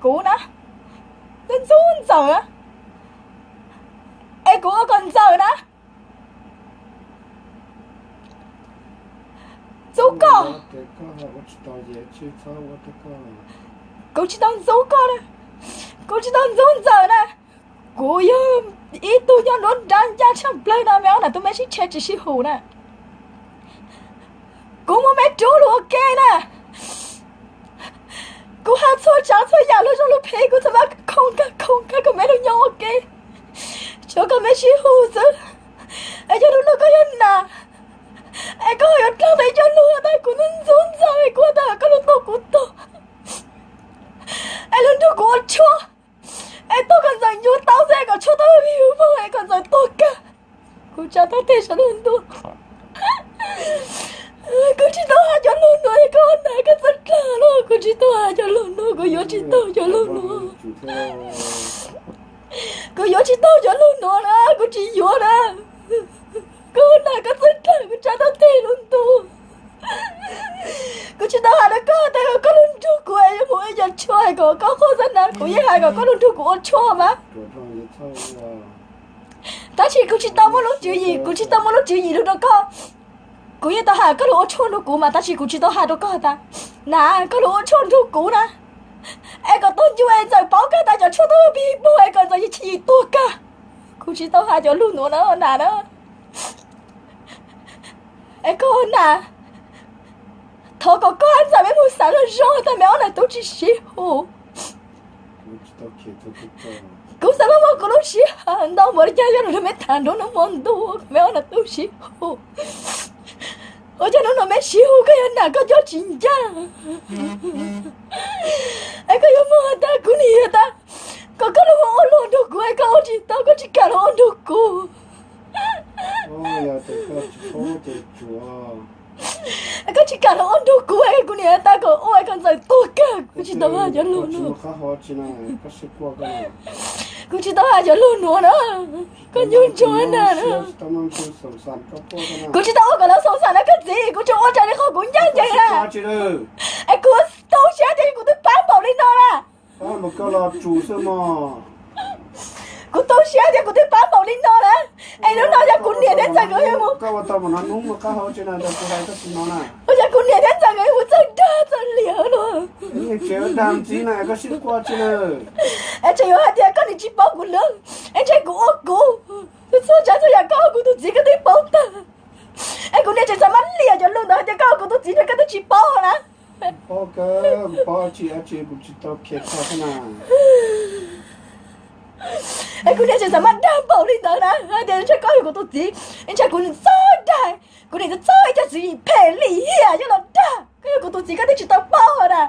kuv na, ntxub ntxawm na, es kuv ua kom ntxawm na, ntxub koj. Kuv tsis tau ntxub koj na, kuv tsis tau ntxub ntxawm na. Kuv yog ib tug nyob nruab nrab ncaj tshaj plaws no, me ob nam tub me sib tshe tsis sib hum na. Kuv muaj me rub los ua ke na. Kuv hais txhua tsav txhua yam lus zoo lus phem, kuv txhaj muab khoo kag khoo kag kom me lug nyob ua ke, tsuav kom me sib hum xwb. Es yog lub no koj yog nas, es koj ho yuav dlaag tau ib co lug tas kuv ntxub ntxawm, kuv tas koj lug tuag kuv tuag, es lug nrug kuv ua tshuaj, es tuag kom ntxawm ncu tau xwb, kom tshuaj tau vij vog es kom ntxawm tuag kag. Kuv tsa tau teg saum lub ntuj. Kuv tsis tau hais cov lug nuav, koj nas koj txawj dlaag los, kuv tsis tau hais cov lug nuav, kuv yuav tsis tau cov lug nuav. Kuv yuav tsis tau cov lug nuav na, kuv tsis yuav na. Koj nas koj txawj dlaag, kuv tsa tau teg lub ntuj. Kuv tsis tau has rau koj tas koj lug nrug kuv yuav mus ua ib co tshuaj, hais kom koj quaj xwb na, kuv yeej hais kom koj lug nrug kuv ua tshuaj mas. Tab sis kuv tsis tau muaj lub tswv yim, kuv tsis tau muaj lub tswv yim lug rau koj. Kuv yeej tau has koj lug ua tshuaj nrug kuv mas, tab sis kuv tsis tau has rau koj tas, nas, koj lug ua tshuaj nrug kuv na, es kom tuag ncu es ntxawm paub kag tas cov tshuaj tau pig pug es kom ntxawm yim tsis yim tuag kag. Kuv tsis tau has cov lug nuav na, nas na. Es koj nas, thov kom koj hab ntxawm meb mus xaav lug zoo tas meb ob nam tub tsis sib hum. Kuv xaav muab muab kuv lub sij hawm ntau npaum li cas yog lug meb tham nruab hnub hmo ntuj kom meb ob nam tub sib hum. Ua cas hnub no meb sib hum koj yog nas koj coj tsis ncaj, es koj yuav muab has tas kuv nim has tas kom koj lug ua luag nrug kuv es koj ua tsis tau, koj tsis kam lug ua nrug kuv. Koj tsis kam lug ua nrug kuv es kuv nim has tas kom ua es kom ntxawm tuag kag, kuv tsis tau has cov lug nuav. Kuv tsis tau has cov lug nuav na, koj ncu ntsuag na. Kuv tsis tau ua kom lawv xoom xas na koj txiv, kuv tsuas ua raws li qhov kuv ncaj ncees na. Es kuv tu siab tias kuv twb pab npaum li no na. Kuv tu siab tias kuv twb pab npaum li no na. Es hnub no yog kuv niam thiab ntxawm nkawd mus, ua yog kuv niam thiab ntxawm nkawd mus txawj dag txawj liam no, es tseem yuav hais tias koj nim tsis paub kuv lub, es ntshe kuv ua kuv, txhua tsav txhua yam koj ua kuv tus txiv koj twb paub tag. Es kuv niam tseem xav mab liam cov lug ntawd hais tias koj ua kuv tus txiv ntshe koj twb tsis paub na. Es kuv niam tseem xav mab dag npaum li ntawd na, hais tias ntshe koj yog kuv tus txiv, ntshe kuv txawj dag, kuv niam txawj txawj ib co txiv phem lim hiam coj los dag, koj yog kuv tus txiv koj twb tsis tau paub na.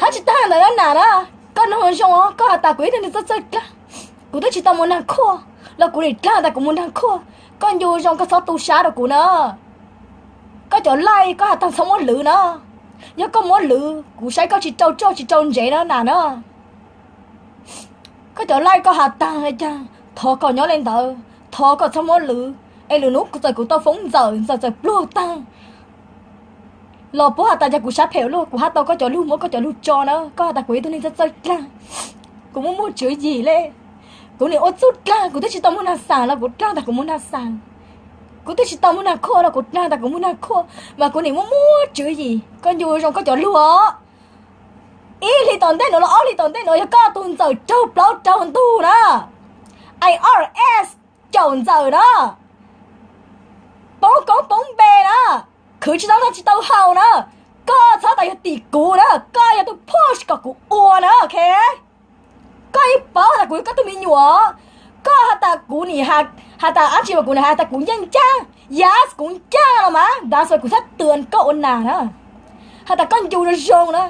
Hab tsis tag ntawd na nas na, koj nug zoo, koj has tas kuv ib tug neeg txawj txawj dlaag, kuv twb tsis tau mus nag khuaj los kuv nim dlaag tas kuv mus nag khuaj. Koj ncu zoo koj txhob tu sab rau kuv na. Koj cov laij koj has tas txhob muab lwv na. Yog koj muab lwv kuv saib koj tsis rau roj tsis rau ntsev na nas na. Koj cov laij koj has tas cas thov kom nyob li ntawd, thov kom txhob muab lwv, es lwm hnub txawm kuv tau foob ntxawm, ntxawm txawm pluag taag los puab has tas cas kuv sab phem ua luaj, kuv hab tau koj cov lug muab koj cov lug tso na. Koj has tas kuv ib tug neeg txawj txawj dlaag, kuv muaj muaj tswv yim le. Kuv nim ua txuj dlaag, kuv twb tsis tau muaj nag xaam los kuv dlaag tas kuv muaj nag xaam, kuv twb tsis tau muaj nag khuaj los kuv dlaag tas kuv muaj nag khuaj, mas kuv nim muaj muaj tswv yim. Koj ncu zoo koj cov lug os. Ib hlis tom ntej nuav los ob hlis tom ntej nuav yog koj tug ntxawm raug plaub raug ntug na, I R S caum ntxawm na, poob koob poob npe na, khwv tsis tau noj tsis tau haus na. Koj txhob tas yog tim kuv na, koj yog tus push kom kuv ua na, ok. Koj yeej paub tas kuv yog koj tug me nyuam, koj has tas kuv nim has tas dab tsi mas kuv nim has tas kuv ncaaj ncaaj, yes kuv ncaaj los mas, that's why kuv txhaj tuas koj ua nas na. Has tas koj ncu zoo zoo na,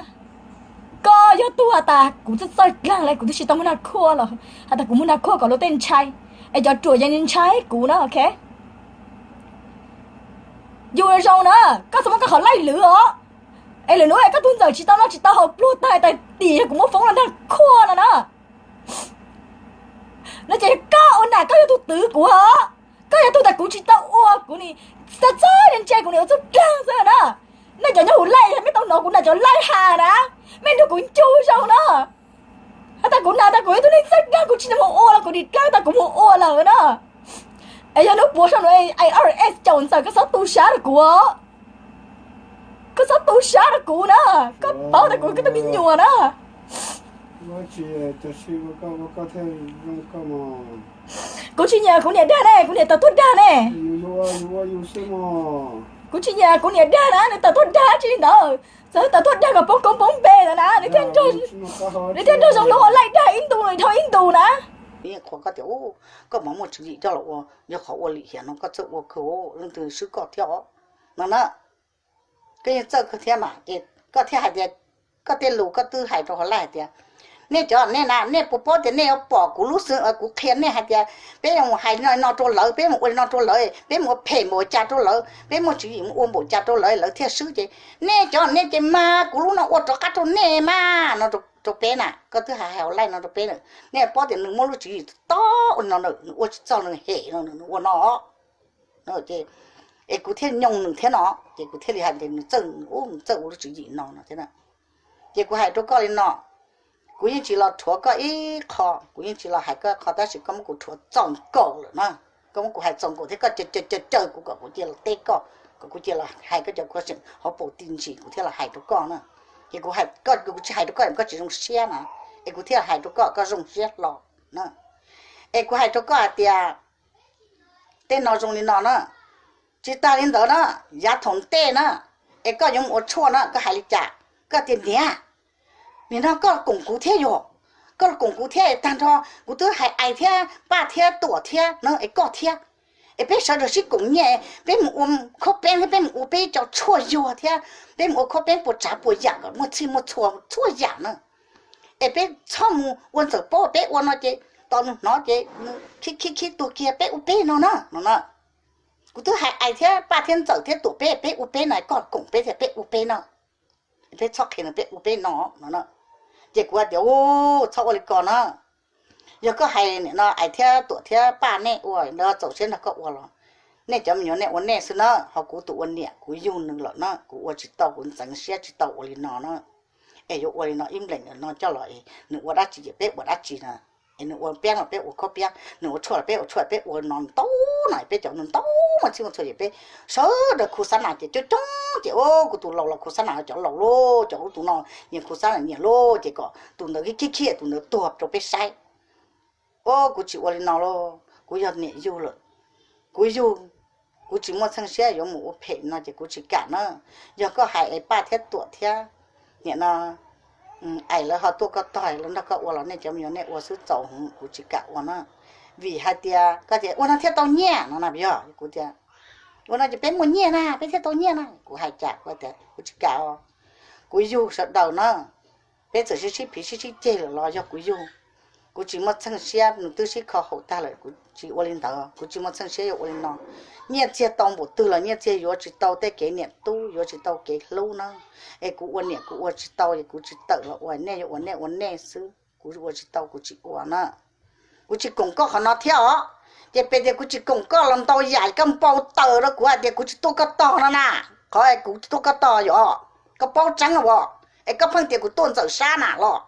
koj yog tug has tas kuv txawj txawj dlaag le, kuv twb tsis tau muaj nag khuaj los has tas kuv muaj nag khuaj kom luag tej ntshai, es cov ruam yeej ntshai kuv na, ok. Yus zoo na, koj txhob muab koj qhov laij lwv os. Es lwm hnub es koj tug ntxawm tsis tau noj tsis tau haus pluag taag taag tim yog kuv muab foob los nag khuaj no na. No ces yog koj ua nas, koj yog tug twv kuv os. Koj yog tug tas kuv tsis tau ua, kuv nim txawj txawj ntse, kuv nim ua txuj dlaag xwb na. Nej cov nyob huv laij, mej tau nov kuv nam cov laij has na, mej nrug kuv ncu zoo na. Tag kuv na, tag kuv ib tug neeg txawj dag, kuv tsis mus ua los kuv dim dlaab tag kuv mus ua lawm na. Es yog hnub puav sau ntawv IRS caum Ntxawm, koj txhob tu sab rau kuv. Koj txhob tu sab rau kuv na. Koj paub tas kuv koj tug me nyuam na. Kuv tsis nyiam kuv niam dag ne, kuv niam tawm tuaj dag ne. Kuv tsis nyiam kuv niam dag na, nws tawm tuaj dag tsi li ntawd. Txawm tawm tuaj dag kom poob koob poob npe ntawd na, nws thiaj nrog zoo luag ua laij dag ib ntus dhau ib ntus na. Yeej qhuas koj tias, koj mas muaj tswv yim coj los ua, yog qhov ua lim hiam no koj txawj ua kawg, leej twg swb koj thiab os no na. Koj yeej txawj kawg thiab mas es koj thiaj hais tias, koj tej lus koj twb hais rau hauv laij hais tias, nej cov nej na, nej puas paub tias nej yuav pom kuv lub xwb, kuv qhia nej hais tias peb yuav mus hais no rau lawv, peb mus ua li no rau lawv, peb mus ua phem npaum cas rau lawv, peb muaj tswv yim mus ua npaum cas rau lawv, lawv thiaj swb ces nej cov nej ces mag kuv lub no ua rov qab rau nej mas no rau peb na. Koj twb hais hauv laij no rau peb, nej paub tias nws muaj lub tswv yim tob ua no, nws ua tsis txog nws hem no nws ua no. Es kuv thiaj nyoo nws thiab no, ces kuv thiaj li hais tias nws txawj, nws txawj ua lub tswv yim no no thiab. Ces kuv hais rau koj li no, kuv yeej tsis los rhuav koj ib qho, kuv yeej tsis los hais koj qho, tab sis koj muab kuv rhuav txaus nkaus lawm na. Koj muab kuv hais txaus nkaus thiab koj caw caw caw kuv kom kuv cia los teb koj, kom kuv cia los hais koj cov khuab xeem hauv paus ti ntsis kuv thiaj los hais rau koj na. Ces kuv hais koj, kuv tsis hais rau koj koj tsis zoo siab na, es kuv thiaj hais rau koj koj zoo siab hlo na. Es kuv hais rau koj hais tias tej no zoo li no na, tsis tas li ntawd na, yav thaum ntej na, es koj yuav mus ua tshuaj na koj hais li cas? Koj tias niam, nim no koj los koom kuv thiab yog, koj los koom kuv thiab tag nrho kuv twb hais Ais thiab Paj thiab Tuam thiab na es koj thiab, es peb sawv daws sib koom nyiaj, peb mus ua khaub peeb thiab peb mus ua peb cov tshuaj yuag thiab peb mus ua khaub peeb puas tsav puas yam kom muaj txhij muaj txhua txhua yam na. Es peb txhob mus ua Ntxawm paub peb ua no ces tos nws hnov ces nws khib khib khib tuag kiag, peb ua peb no na no na. Kuv twb hais Ais thiab Paj thiab Ntxawm thiab Tuam peb, peb ua peb no, koj koom peb thiab peb ua peb no, peb txhob qhia nws, peb ua peb no no. Ces kuv hais tias, u, txhob ua li ko na. Yog koj hais nim no Ais thiab Tuam thiab Paj nej ua, lawv txaus siab nrog koj ua los nej cov me nyuam nej ua nej xwb na, ho kuv tus ua niam kuv yug nws lawm na, kuv ua tsis tau, kuv ntxeev siab tsis tau ua li no na. Es yuav ua li no ib npleem no coj los es nws ua dab tsi ces peb ua dab tsi na. Es nws ua peeb los peb ua khaub peeb, nws ua tshuaj los peb ua tshuaj, peb ua no ntau no, peb cov no ntau muaj txhij muaj txhua ces peb sawv daws khu xab nas ces coob coob ces, o, kuv tus laus los khu xab nas, cov laus lauj, cov ub tus no nyias khu xab nas nyias lauj, ces kom tus ntawd khib khib tus ntawd tuag rau peb saib. O, kuv tsis ua li no lauj, kuv yog niam yug lawm, kuv yug, kuv tsis muaj txheej siab yuav mus ua phem no ces kuv tsis kam na. Yog koj hais es Paj thiab Tuam thiab nim no Ais lawv ho tuaj koj tog lawv nrog koj ua los nej cov me nyuam nej ua xwb txaus heev, kuv tsis kam ua na. Vim hais tias koj tias ua no thiaj tau nyiaj no na, yog kuv tias ua no ces peb muaj nyiaj na, peb thiaj tau nyiaj na, kuv hais cas kuv tias kuv tsis kam os. Kuv yug sawv daws na, peb txawm sib sib phiv sib sib ceg lawm los yog kuv yug. Kuv tsis muaj txheej siab, nws twb sib kho haum tag lawm kuv tsis ua li ntawd, kuv tsis muaj txheej siab yuav ua li no. Nyiaj txiag tau npaum twg los nyiaj txiag yuav tsis tau tej kev niam tub, yuav tsis tau kev hlub na. Es kuv ua niam kuv ua tsis tau es kuv tsis tawm los ua, nej yuav ua nej ua nej xwb, kuv ua tsis tau kuv tsis ua na. Kuv tsis koom koj qhov no thiab os. Ces pes tias kuv tsis koom koj los ntau yam koj npau taws rau kuv hais tias kuv tsis tuaj koj tog no na. Qhov kuv tsis tuaj koj tog yog koj paub tseeb as, es koj pheej tias kuv tuaj Ntxawm sab na los.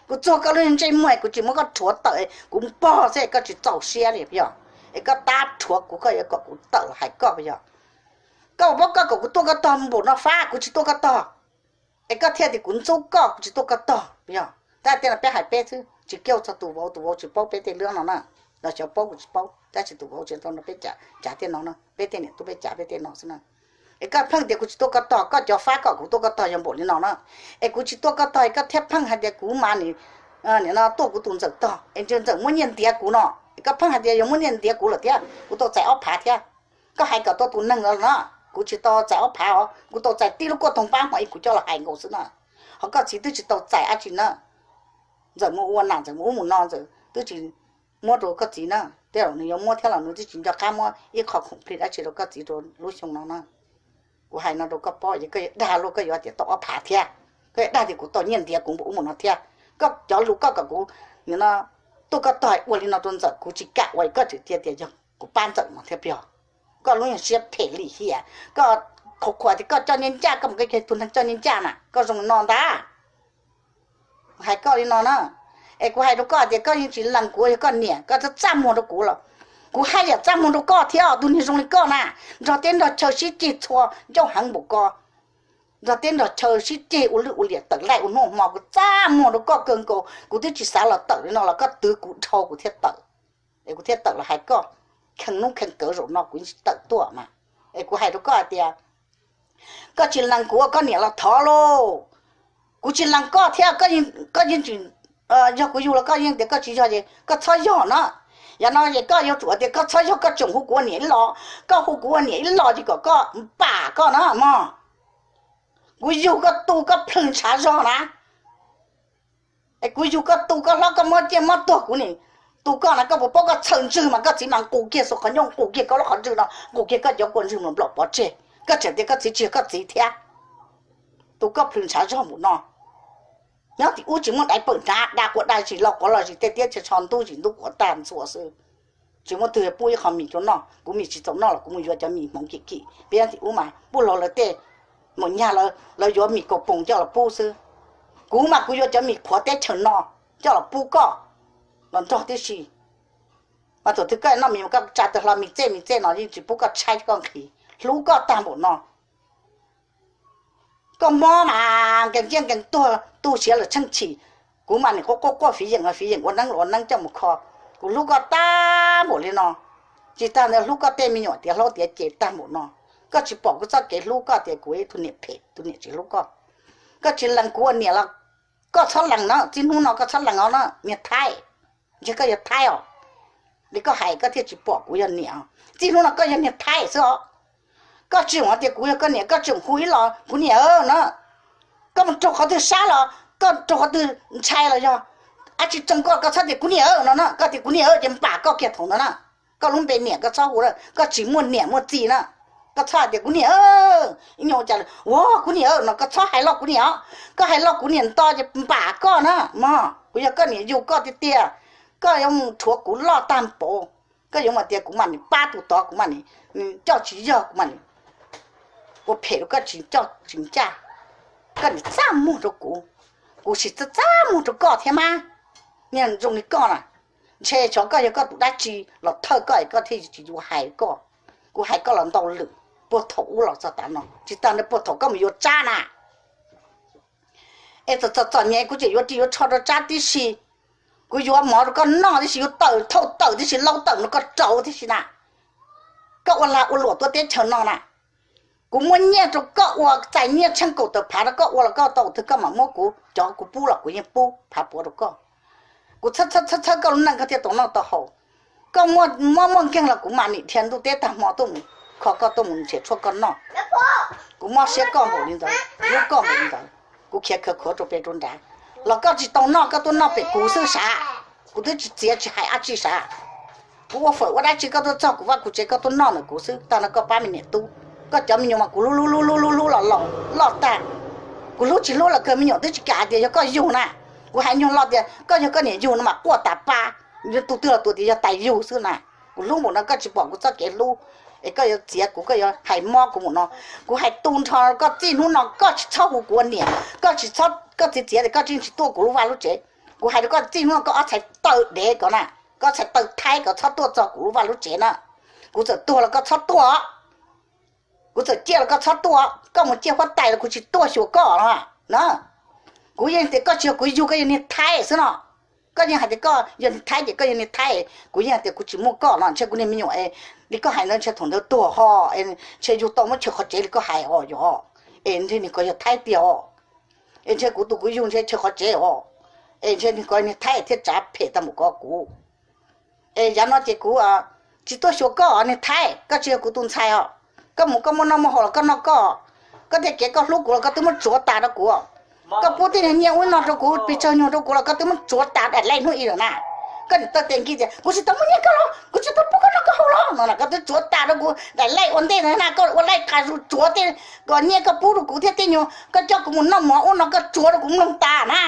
Kuv txuag koj lub ntsej muag kuv tsis muab koj rhuav tawm, kuv npog xwb koj tsis txaus siab li yog. Es koj tab rhuav kuv koj yuav kom kuv tawm los hais koj yog. Koj paub koj kom kuv tuaj koj tog npaum no fab kuv tsis tuaj koj tog. Es koj thiaj tias kuv ntxub koj kuv tsis tuaj koj tog yog. Tab tej no peb hais peb xwb tsis kiag txog tus vauv, tus vauv tsis paub peb tej lub no na. Los xyov paub kuv tsis paub tab sis tus vauv tsis tau no peb cav tej no na, peb tej niam tub peb cav peb tej no xwb na. Es koj pheej tias kuv tsis tuaj koj tog, koj cov fab kom kuv tuaj koj tog yog npaum li no na. Es kuv tsis tuaj koj tog es koj thiaj pheej hais tias kuv mas nim no tuaj kuv tus Ntxawm tog es Ntxawm muab nyiaj ntiav kuv no. Es koj pheej hais tias yog muab nyiaj ntiav kuv lawm thiab kuv tau txais ob phav thiab. Koj hais kom tau tus neeg no na, kuv tsis tau txais ob phav os, kuv tau txais tib lub kuaj toog pab hmo ib kuv coj los hais nkaus xwb na. Ho koj txiv twb tsis tau txais dab tsi na. Ntxawm mus ua nam Ntxawm mus ub mus no Ntxawm twb tsis muab rau koj txiv na. Tej zaum nws yuav muab thiab los nws twb tsis nco qab muab ib qho khoom plig dab tsi rau koj txiv rau lub xyoo no na. Kuv hais no rau koj paub, yog koj yuav dag luaj koj yuav tias tau ob phav thiab, koj yuav dag tias kuv tau nyiaj ntiav kuv npaum ub npaum no thiab. Koj cov lus koj kom kuv nim no tuaj koj tog ua li no rau Ntxawm kuv tsis kam ua, koj tseem tias tias yog kuv pab Ntxawm no thiab pog. Koj lub siab phem lim hiam, koj qhuas qhuas tias koj coj nyiaj ncaj, koj mus koj cog tus neeg coj nyiaj ncaj na, koj zoo no ntag. Hais koj li no na, Es kuv hais rau koj tias koj yeej tsis lees kuv, yog koj niam koj txaj txaj muag rau kuv los kuv haj yam txaj muag rau koj thiab. Tus niag zoo li koj na, nrog teb nrog chaw sib ceg txhua ncauj heev npaum ko, nrog teb nrog chaw sib ceg ua lwj ua liam tawm laij ua hnub ua hmo, kuv txaj muag rau koj kawg nkaus. Kuv twb tsis xav los tawm li no los koj twv kuv dhau kuv thiaj tawm, es kuv thiaj tawm los hais koj kheej nub kheej kawv zaum no kuv yeej tsis tawm tuaj mas. Es kuv hais rau koj hais tias koj tsis lees kuv ua koj niam los thov lauj. Kuv tsis lees koj thiab, koj yeej tsis, yog kuv yug los koj yeej tias koj tsis yog ces koj txhob yog na. Yog no ces koj yuav tsum tias koj txhob yog, koj tseem hu kuv ua niam ib los, koj hu kuv ua niam ib los ces kom koj npam koj na mog. Kuv yug koj tu koj plhws ntshav zog na. Es kuv yug koj tu koj hlob koj muab ciaj muab tuag kuv nim tu koj na, koj puas paub koj txhawj ntswg mas koj txiv mas nqus kiag xuas qhov ncauj nqus kiag koj lub qhov ntswg no nqus kiag koj cov kua ntswg mos nplom pov tseg, koj tseem tias koj txiv tsis yog koj txiv thiab. Tu koj plhws ntshav zog npaum no. Nyob tim ub tsis muaj daiv pawm hnav, da quav da zis lau quav los zis tej tiab tsho ntub zis ntub quav tag ntxhua xwb. Tsis muaj twg pub ib qho mis rau noj, kuv mis tsis txaus noj los kuv mus yuav cov mis hmoov kim kim. Peb nyob tim ub mas pub laug lawv tej maum nyag lawv yuav mis kaus poom coj los pub xwb. Kuv mas kuv yuav cov mis qhuav teb chaws no coj los pub koj los nrog tib si. Mas thaum twg koj noj mis mas koj tsa tawg hlo mis txej mis txej no yeej tsis pub koj tshaib koj nqhis, hlub koj tag npaum no. Koj mob mas nkees ciaj nkees tuag tu siav lawm tsheej chim. Kuv mas nim quaj quaj quaj fiv yeem fiv yeem ua neeb ua neeb coj mus kho. Kuv hlub koj tag npaum li no, tsis tag ntawd hlub koj tej me nyuam tiav hlaub tiav ceg tag npaum no. Koj tsis pom kuv txoj kev hlub koj tias kuv ib tug niam phem, tus niam tsis hlub koj. Koj tsis lees kuv ua niam los koj txhob lees na, txij hnub no koj txhob lees os na niag Thaib. Ntshe koj yog Thaib os, li koj hais koj thiaj tsis pom kuv yog niam. Txij hnub no koj yog niag Thaib xwb os. Koj tsis tseem tias kuv yog koj niam, koj tseem hu ib los kuv niam na. Koj mus raug qhov twg sab los, koj raug qhov twg ntshai los yog dab tsi tsoo koj, koj txhob tias kuv niam no na, koj tias kuv niam ces npam koj kiag thaum ntawd na. Koj lub npe niam koj txhob hu, koj tsis muaj niam muaj txiv na. Koj txhob hais tias kuv niam, ib nyuag ua cas ua kuv niam no, koj txhob hais loj kuv niam os. Koj hais loj kuv niam nto ces npam koj na mog. Kuv yog koj niam yug koj tiag tiag, koj yuav mus rhuav kuv loj tag npaum. Koj yuav mas tias kuv mam li pab tus tod, kuv mam li coj tsis yog, kuv mam li ua phem rau koj tsis coj tsis ncaj. Koj nim txaj muag rau kuv, kuv sim txaj txaj muag rau koj thiab mas. Niag zoo li koj na, ntshe xyov koj yog koj tus dab tsi los thawj koj es koj thiaj tsis yuav hais koj. Kuv hais koj los ntau lwm, puag thaum ub los txog tav no, tsis tag nrho puag thaum koj mus yuav Tsab na. Es txom txom txom nyem kuv tseem yuav ris yuav tsho rau Tsab tib si. Kuv yuav mov rau koj noj tib si, yuav tawm thauj tawm tib si, laub tawm no koj rau tib si na. Koj ua lag ua luam tuaj teb chaws no na. Kuv muab nyiaj rau koj ua, txais nyiaj tsheej kaum tawm phav rau koj ua los koj tau twg koj mam muab kuv cov kuv pub los kuv yeej pub phav puav rau koj. Kuv txhawb txhawb koj lub neej koj thiaj tau noj tau haus. Koj muaj mob muaj nkeeg los kuv mam nim dhia ntuj teb tag hmo tuaj mus kho koj tuaj mus nrhiav tshuaj koj noj. Kuv mob siab koj npaum li ntawd, hlub koj npaum li ntawd, kuv khiav khawv khuav rau pem rau nrad los koj tsis tau noj, koj tuaj noj pem kuv xwb sav. Kuv twb tsis txiav tsis hais dab tsi sav. Kuv ua fawm ua dab tsi koj tuaj txog kuv vaj kuv tsev koj tuaj noj ntawm kuv xwb, tag no koj pab me niam tub. Koj cov me nyuam mas kuv hlub hlub hlub hlub hlub los laus loj tag. Kuv hlub tsis hlub los kawg me nyuam twb tsis kam hais tias yog koj yug na. Kuv hais nyuag lo tias koj yog koj niam yug no mas quaj tas pa, tus twg los tus tias yog tais yug xwb na. Kuv hlub npaum no koj tsis pom kuv txoj kev hlub, es koj yuav txiav kuv, koj yuav hais mob kuv npaum no. Kuv hais tu nrho koj, txij hnub no koj tsis txhob hu kuv ua niam, koj tsis txhob, koj txiav txiav tias koj tsis, tsis tuaj kuv lub vaj lub tsev. Kuv hais rau koj, txij hnub no koj ob txhais taw dev ko na, koj ob txhais taw Thaib ko txhob tuaj txog kuv lub vaj lub tsev na. Kuv txawm tuag los koj txhob tuaj, kuv txawm ciaj los koj txhob tuaj, koj mus ciaj huab tais los kuv tsis tuaj xyuas koj no na. Kuv yeej tias koj tsis yog kuv yug, koj yog niag Thaib xwb no. Koj yeej hais tias koj yog niag Thaib ces koj yog niag Thaib, kuv yeej hais tias kuv tsis muaj koj no ntshe kuv niag me nyuam es li koj hais ntawd ntshe thaum ntawd tuag ho, ntshe yug tau muab chaw qhov tsev li koj hais os yog, es ntshe niag ko yog Thaib tiag os, es ntshe kuv tus kuv yug ntshe chaw qhov tsev os, es ntshe niag ko niag Thaib thiaj tsav phem tag npaum ko kuv. Es yav no ces kuv tsis tuaj xyuas koj niag Thaib, koj tsis yog kuv tus ntxhais os. Koj mus koj muaj noj muaj haus los koj noj koj, koj tej kev koj hlub kuv los koj twb muab tsuav tas rau kuv. Koj pub tej niag nyiaj ub no rau kuv, pes tsawg nyuag rau kuv los koj twb muab tsuav tas daim laij hnub ib lawm na. Koj nim taw tes nkig tias kuv tsis tau muaj nyiaj koj los, kuv tsis tau pub koj noj koj haus los no, koj twb tsuav tas rau kuv daim laij ua ntej ntawd na. Koj ua laij qas zus tsuav tej kom nyiaj koj pub rau kuv thiab tej nyuag koj coj kuv mus noj mov ub no koj tsuav rau kuv mloog tas na.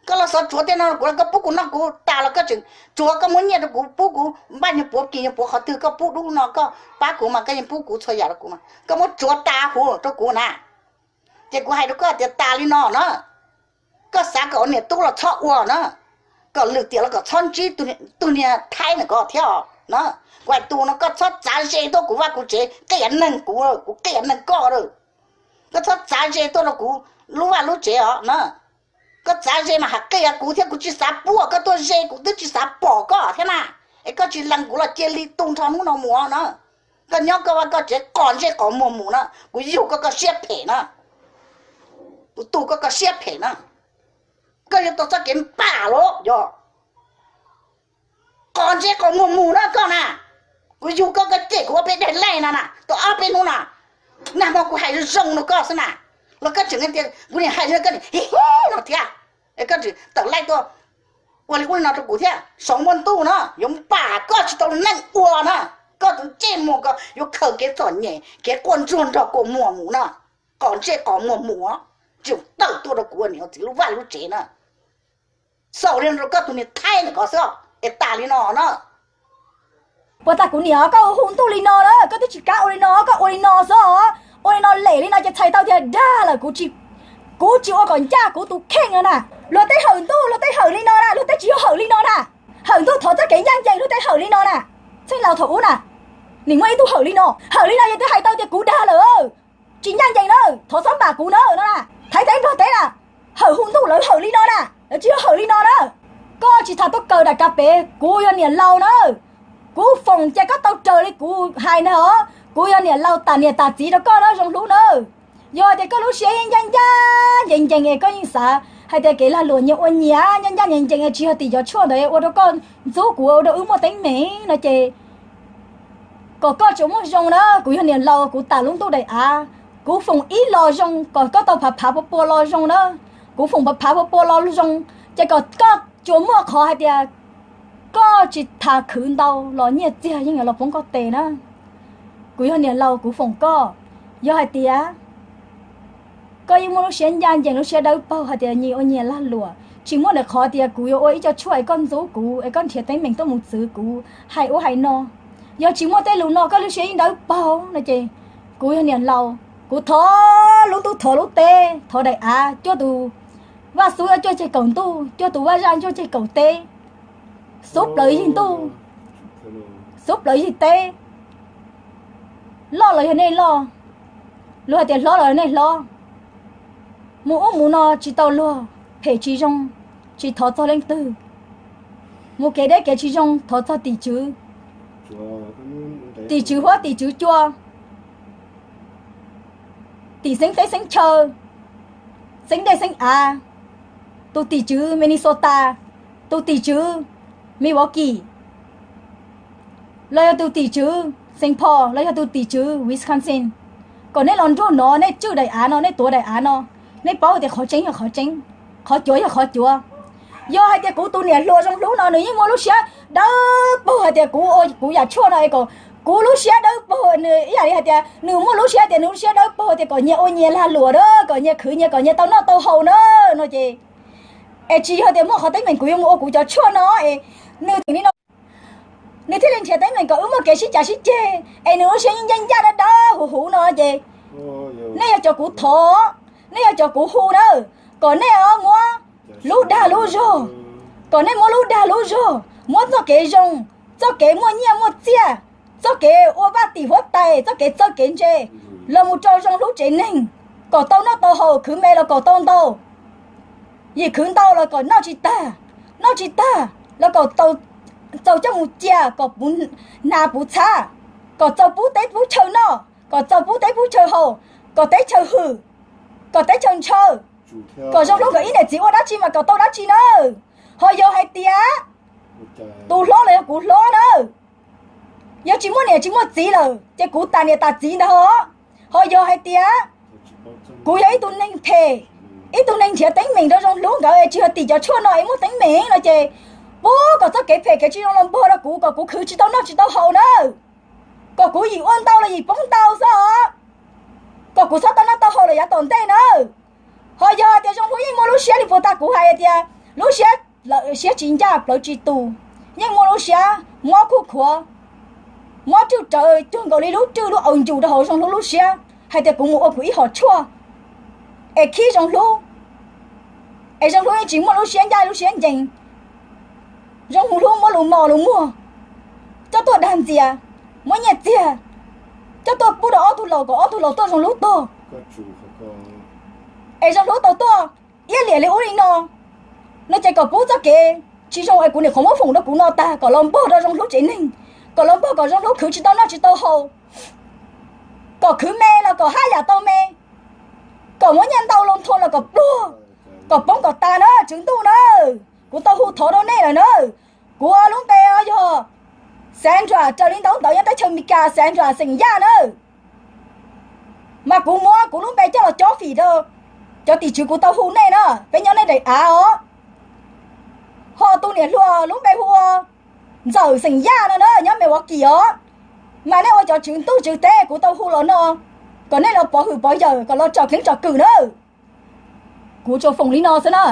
Koj los xov tsuav tej no rau kuv los koj pub kuv noj kuv tas los koj tseem tsuav, koj muab nyiaj rau kuv pub kuv npaj nyuag puav kis nyuag puav qhov twg koj pub dub no koj pab kuv mas koj yeej pub kuv txhua yam rau kuv mas koj muab tsuav tas huv rau kuv na. Ces kuv hais rau koj tias tas li no na, Koj xav kom ua niam tub los txhob ua na, kom lwm tiam los kom txhob ntsib tus niag Thaib na koj thiab os na. Kuv hais tus no koj txhob txav ze tuaj kuv vaj kuv tsev qias neeg kuv, kuv qias neeg koj lawm. Koj txhob txav ze tuaj rau kuv lub vaj lub tsev os na. Koj txav ze mas hais qias kuv thiab, kuv tsis xav puag koj tuaj ze, kuv twb tsis xav pom koj thiab na. Es koj tsis lees kuv los cia li tu nrho hnub no mus na. Koj nyob koj vaj koj tsev qos ntsej qos muag mus na, kuv yug koj koj siab phem na. Kuv tu koj koj siab phem na. Koj yuav tau txoj kev npam los yog qos ntsej qos muag mus na koj na. Kuv yug koj koj cem kuv ob peb daim laig no na, tau ob peb hnub no. Nag hmo kuv hais zoo zoo rau koj xwb na, los koj tseem tias kuv niam hais li koj niam hi hi no thiab. Es koj tseem tawm laij tuaj ua li ub li no rau kuv thiab, saum muaj ntuj no yuav npam koj tsis tau neeg ua na. Koj tus ntsej muag ko yuav khaws kev txom nyem kev quaj ntsuag nrog kua muag mus na. Qos ntsej qos muag mus, tseem tawm tuaj rau kuv niam txiv lub vaj lub tsev na. Xaus li no rau koj tus niam Thaib ntawm ko xwb es tas li no na. Puas tas kuv niam, koj hu ntuj li no lawm, koj twb tsis kam ua li no, koj ua li no xwb, ua li no lem li no ces txhais tau tias dag lawm. Kuv tsis ua kom ncaj kuv tus kheej no na. Luag tej hawm ntuj luag tej hawm li no na, luag tej tsis yog hawm li no na. Hawm ntuj thov txoj kev ncaj ncees, luag tej hawm li no na. Txheej laus thaum ub na, nim muaj ib tug hawm li no, hawm li no yog twb hais tau tias kuv dag lawm, tsis ncaj ncees na, thov txhob npam kuv na no na. Thaib teb Nplog teb na, hawm hu ntuj lawv hawm li no na, lawv tsis yog hawm li no na. Koj tsis tas tuaj kaw dam ka pem, kuv yog niam laus na. Kuv foom ces koj tau raws li kuv hais ntag os. Kuv yog niam laus tas niam tas txiv rau koj na Zoo Hlub na. Yog tias koj lub siab ncaj ncaj ncees ncees es koj yeej xav hais tias kev lag luam nyias ua nyias ncaj ncaj ncees ncees es tsis yog tim cov tshuaj ntawd ua rau koj ntxub kuv ua rau wb muaj teeb meem no ces kom koj tsuas muaj zoo na. Kuv yog niam laus kuv tas lub ntuj daim av, kuv foom ib los zoo kom koj tau phav phav pua pua los zoo na. Kuv foom phav phav pua pua los zoo ces kom koj tsuas muaj qhov hais tias koj tsis tas khwv ntau los nyiaj txiag yeej yuav los poob koj tes na. Kuv yog niam laus kuv foom koj, yog hais tias koj yeej muaj lub siab ncaj ncees lub siab dawb paug hais tias nyias ua nyias lag luam, tsis muaj ntawm qhov tias kuv yuav ua ib co tshuaj es koj ntxub kuv es koj nrhiav teeb meem tuaj mus txwv kuv hais ub hais no. Yog tsis muaj tej lus no koj lub siab yeej dawb paug no ces kuv yog niam laus, kuv thov lub ntuj thov lub teb thov daim av cuaj tus vaj xub cuaj ceg kaum ntuj, cuaj tus vaj zaj cuaj ceg kaum teb, xub plawv yig ntuj, xub plawv yig teb, loj los yog nej loj, luag hais tias hlob los yog nej hlob. Mus ub mus no tsis tau luag, phem tsis zoo, tsis thov txog leej twg. Mus kev deb kev tsis zoo thov txog tim tswv, tim tswv huab tim tswv cua, tim xeeb teb xeeb chaw, xeeb dej xeeb av, tus tim tswv Minnesota, tus tim tswv Milwaukee, los yog tus tim tswv Saint Paul los yog tus tim tswv Wisconsin, kom nej los nrog no, nej tswj daim av no, nej tuav daim av no, nej paub tias qhov tseeb yog qhov tseeb, qhov cuav yog qhov cuav. Yog hais tias kuv tus niam hluas Zoo Hlub no nws yeej muaj lub siab dawb paug hais tias kuv ua kuv yam tshuaj no es kom kuv lub siab dawb paug, nws ib yam li hais tias nws muaj lub siab tias nws lub siab dawb paug tias kom nyias ua nyias lag luam na, kom nyias khwv nyias kom nyias tau noj tau haus na, no ces, es tsis yog tias muaj qhov teeb meem kuv yuav mus ua kuv cov tshuaj no es nws thiaj li no, nws thiaj li nrhiav teeb meem kom wb muaj kev sib cav sib ceg es nws lub siab yeej ncaj ncaj dawb dawb huv huv no ces nej yog cov kuv thov, nej yog cov kuv hu na, kom nej muab lub dag lub zog, kom nej muab lub dag lub zog, muab txoj kev zoo, txoj kev muaj nyiaj muaj txiaj, txoj kev ua vaj tim huab tais, txoj kev txawj kev ntse los mus rau Zoo Hlub tsev neeg, kom tau noj tau haus, khwv me los kom tau ntau, yim khwv ntau los kom noj tsis tag, noj tsis tag los kom txaus coj mus cia kom puv hnav puv txhab, kom txaus pub teb pub chaw noj, kom txaus pub teb pub chaw haus, kom teb chaws hwm, kom teb chaws ntshaw, kom Zoo Hlub nkawd ib niam txiv ua dab tsi mas kom tau dab tsi na. Ho yog hais tias tus hlob los yog kuv hlob na, yog tsis muaj niam tsis muaj txiv lawm ces kuv tas niam tas txiv ntag ho. Ho yog hais tias kuv yog ib tug neeg phem, ib tug neeg nrhiav teeb meem rau Zoo Hlub nkawd es tsis yog tim cov tshuaj no es muaj teeb meem no ces puag kom txoj kev phem kev tsis zoo los npog rau kuv kom kuv khwv tsis tau noj tsis tau haus na, kom kuv yim ua ntau los yim poob ntau xwb os, kom kuv txhob tau noj tau haus los yav tom ntej na. Ho yog tias Zoo Hlub yeej muaj lub siab li puag ta kuv hais tias lub siab, siab tsis ncaj plawv tsis tus, yeej muaj lub siab mob khuj khuav, mob rwj rawv cuag nkaus li lub rwj lub aus ncus rau hauv Zoo Hlub lub siab hais tias kuv mus ua kuv ib hom tshuaj es khib Zoo Hlub, Es Zoo Hlub yeej tsis muaj lub siab ncaj lub siab ncees. Zoo Hlub muab lus mos lus muag coj tuaj dag ntxias, muab nyiaj txiag coj tuaj pub rau ob tug laus kom ob tug laus tuaj Zoo Hlub tog. Es Zoo Hlub tau tuaj iab liam li ub li no, no ces kom pub txoj kev tsis zoo es kuv niam qhuav muab foom rau kuv no tag kom los npog rau Zoo Hlub tsev neeg, kom los npog kom Zoo Hlub khwv tsis tau noj tsis tau haus, kom khwv me los kom haj yam tau me, kom muab nyiaj ntau los nthua los kom pluag, kom poob kom tas na Tswv Ntuj na. Kuv tau hu thov rau nej lawm na. Kuv lub npe yog Sandra, raws li ntaub ntawv nyob teb chaws Amelikas Sandra xeem Yaj na. Mas kuv muab kuv lub npe coj los cob fim rau cov tim tswv kuv tau hu nej na, peb nyob nej daim av os. Ho tus niam hluas lub npe hu ua Ntxawm xeem Yaj no na, nyob Milwaukee os. Mas nej ua cov tswv ntuj tswv teb kuv tau hu los no, kom nej los pov hwm pov yawm kom los tsom keeb tsom kwm na. Kuv tsuas foom li no xwb na.